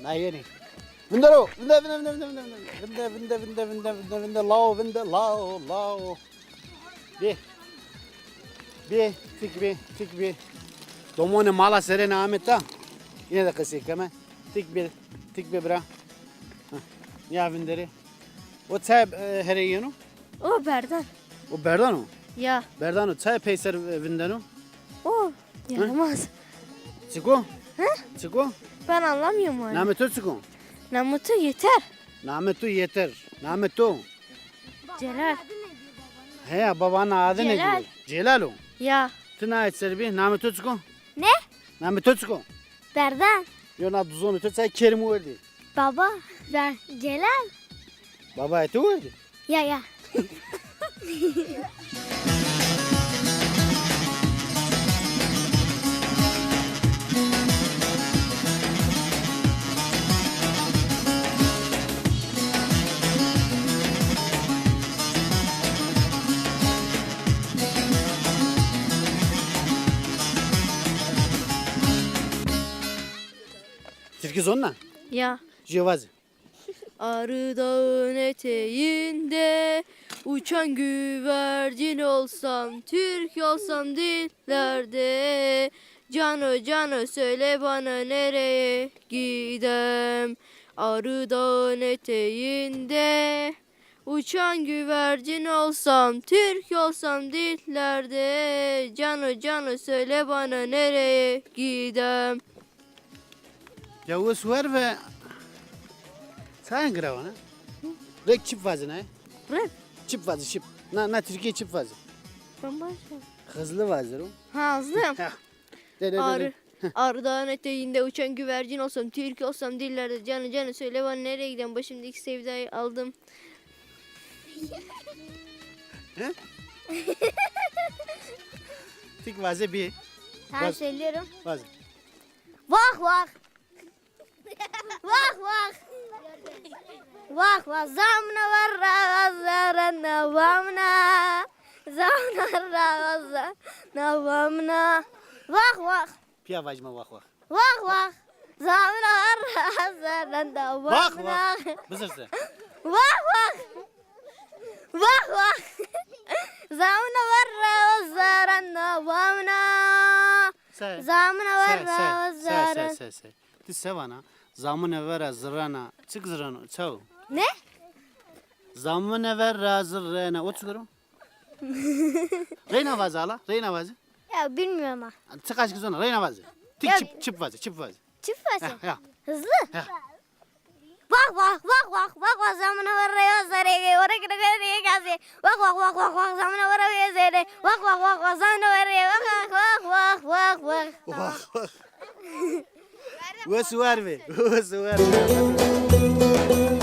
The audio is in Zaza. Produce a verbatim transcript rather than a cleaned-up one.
Ha, yenî. Vindero, vinde, vinde, vinde, vinde, vinde, vinde, vinde, vinde, vinde, vinde, lao, vinde, lao, lao. Bê. Bê, tik bê, tik bê. Domonê mala serêne ame ta. Yine de qesey keme. Tik bê, tik bê bira. Heh, ya vinderê. O çay, e, here yeno? O berdan. O berdan o? Ya. Berdan o. Çay peyser, e, vindeno? O yaramaz. Çik o? Hı? Çik o? Ben anlamıyorum onu. Namê to çik o? Namê to Yeter. Namê to Yeter. Namê to? Celal. Heya, babana adı ne Celal. Diyor? Celal o. Ya. Ti na et ser bî, namê to çik o? Ne? Namê to çik o? Berdan. Yo, na duzonê to çay Kerim werdî. Baba, ben Celal. Baba, e, tu werdî? Ya, ya. Tirkî zonna? Ya. Jê vaze. Arı dağın eteğinde uçan güvercin olsam, Türk olsam dillerde. Cano, cano, söyle bana nereye gidem? Arı dağın eteğinde uçan güvercin olsam, Türk olsam dillerde. Cano, cano, söyle bana nereye gidem? Ya wes wer ve. Çayan girawana? Rap çip vazine? Rap? Çip vazi, çip. Na, na Türkiye çip vazi. Ben başım. Hızlı vazi o. Ha, hızlı. Ha. De, de, de, de. Arı, arı dağın eteğinde uçan güvercin olsam, Türk olsam dillerde, canı canı söyle bana nereye giden, başımdaki sevdayı aldım. He? Tik vaze bir. Tamam, söylüyorum. Vaze. Vah vah. Vah vah. Vah vah. Zamna varra zarana vamna. Zamna varra zarana vamna. Vah vah. Pîya vajîme vah vah. Vah vah. Zamna varra zarana vamna. Vah vah. Bizirse. Vah vah. Vah vah. Zamna varra zarana vamna. Se. Zamuna se, verra se, se, zerre. Se, se, se. Ti se vana? Zamune vera zirrena. Çik zirreno? Çaw? Ne? Zamune verra zirrena. O çik o? Reyna vaze ala. Reyna vaze. Ya bilmiyorum ha. Çik aşk zona. Reyna vaze. Tik ya çip, çip vaze. Çip vaze. Çip vaze. Ya, ya. Hızlı. Ya. Vah vah vah vah vah vah zamına varraya zerege ora kire kire diye gazi. Vah vah vah vah vah zamına varraya zere. Vah vah vah vah zamına varraya vah vah vah vah vah vah. Vah vah. Wes war be. Wes war be.